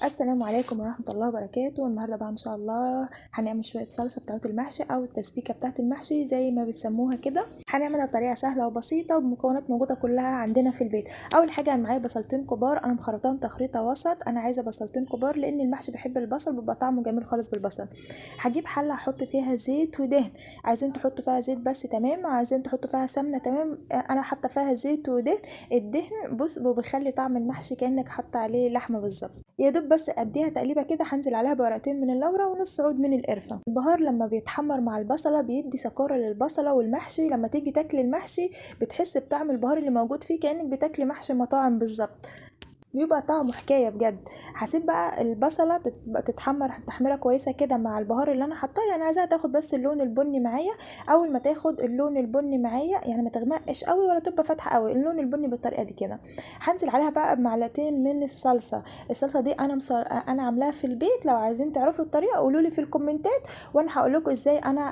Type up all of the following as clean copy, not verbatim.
السلام عليكم ورحمة الله وبركاته. النهاردة بقى ان شاء الله هنعمل شوية صلصة بتاعة المحشي او التسبيكة بتاعة المحشي زي ما بتسموها كده. هنعملها بطريقة سهلة وبسيطة وبمكونات موجودة كلها عندنا في البيت. اول حاجة انا معايا بصلتين كبار، انا مخرطاهم تخريطة وسط. انا عايزة بصلتين كبار لان المحشي بيحب البصل، بيبقى طعمه جميل خالص بالبصل. هجيب حلة احط فيها زيت ودهن، عايزين تحطوا فيها زيت بس تمام، عايزين تحطوا فيها سمنة تمام. انا حاطة فيها زيت ودهن. الدهن بص بيخلي طعم المحشي كأنك حاطة عليه لحمة بالظبط. يا دوب بس اديها تقليبه كده، هنزل عليها بورقتين من اللورة ونص عود من القرفه. البهار لما بيتحمر مع البصله بيدي سكاره للبصله والمحشي، لما تيجي تاكل المحشي بتحس بطعم البهار اللي موجود فيه كانك بتاكلي محشي مطاعم بالظبط، بيبقى طعمه حكاية بجد. هسيب بقى البصله تتحمر تحميره كويسة كده مع البهار اللي انا حطاه، يعني عايزاها تاخد بس اللون البني معايا. اول ما تاخد اللون البني معايا يعني ما تغمقش قوي ولا تبقى فاتحة قوي، اللون البني بالطريقة دي كده. هنزل عليها بقى بمعلقتين من الصلصه. الصلصه دي انا عاملاها في البيت، لو عايزين تعرفوا الطريقة قولوا لي في الكومنتات وانا هقول لكم ازاي انا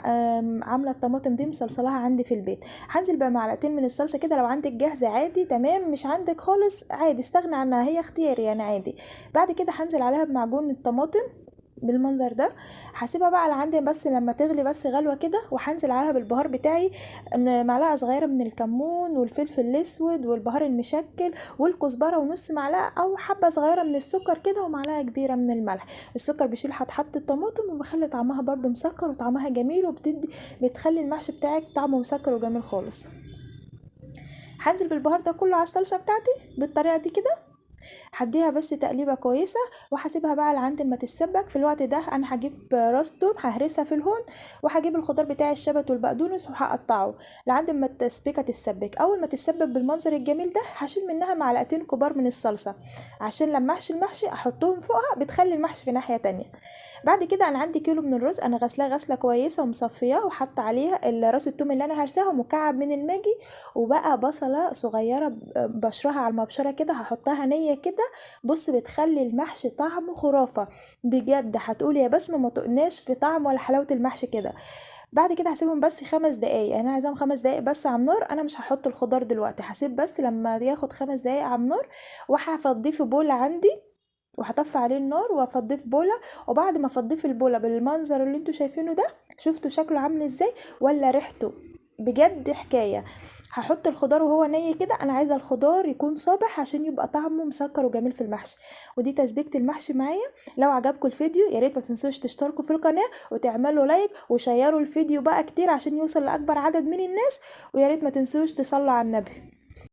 عامله الطماطم دي مصلصلاها عندي في البيت. هنزل بقى معلقتين من الصلصه كده، لو عندك جاهزة عادي تمام، مش عندك خالص عادي استغنى عنها، هي اختياري يعني عادي. بعد كده هنزل عليها بمعجون الطماطم بالمنظر ده. هسيبها بقى لعندي بس لما تغلي بس غلوه كده، وهنزل عليها بالبهار بتاعي، معلقه صغيرة من الكمون والفلفل الاسود والبهار المشكل والكزبره ونص معلقه او حبه صغيرة من السكر كده، ومعلقة كبيرة من الملح. السكر بيشيل حتحط الطماطم وبيخلي طعمها برده مسكر وطعمها جميل، وبتخلي المحشي بتاعك طعمه مسكر وجميل خالص. هنزل بالبهار ده كله على الصلصه بتاعتي بالطريقة دي كده، هديها بس تقليبه كويسة وهسيبها بقى لعند ما تتسبك. في الوقت ده انا هجيب راس توم ههرسها في الهون، وهجيب الخضار بتاعي الشبت والبقدونس وهقطعه لعند ما التسبيكه تتسبك. اول ما تتسبك بالمنظر الجميل ده هشيل منها معلقتين كبار من الصلصه عشان لما احشي المحشي احطهم فوقها، بتخلي المحشي في ناحية تانية. بعد كده انا عندي كيلو من الرز انا غسلاه غسله كويسة ومصفياه، وحاطه عليها راس التوم اللي انا هرساه ومكعب من الماجي، وبقى بصله صغيرة بشرها على المبشره كده هحطها نيه كده. بص بتخلي المحشي طعمه خرافه بجد، هتقولي يا بسمه ما تقناش في طعم ولا حلاوة المحشي كده. بعد كده هسيبهم بس 5 دقايق، يعني انا عايزاهم 5 دقايق بس على النار، انا مش هحط الخضار دلوقتي، هسيب بس لما ياخد 5 دقايق على النار، وهفضيه في بوله عندي وهطفي عليه النار وافضيه في بوله. وبعد ما افضيه في البوله بالمنظر اللي انتوا شايفينه ده، شفتوا شكله عامل ازاي ولا ريحته بجد حكاية. هحط الخضار وهو ني كده، انا عايزه الخضار يكون صابح عشان يبقى طعمه مسكر وجميل في المحشي. ودي تسبيكه المحشي معايا. لو عجبكم الفيديو يا ريت ما تنسوش تشتركوا في القناة وتعملوا لايك وشيروا الفيديو بقى كتير عشان يوصل لاكبر عدد من الناس، ويا ريت ما تنسوش تصلوا على النبي.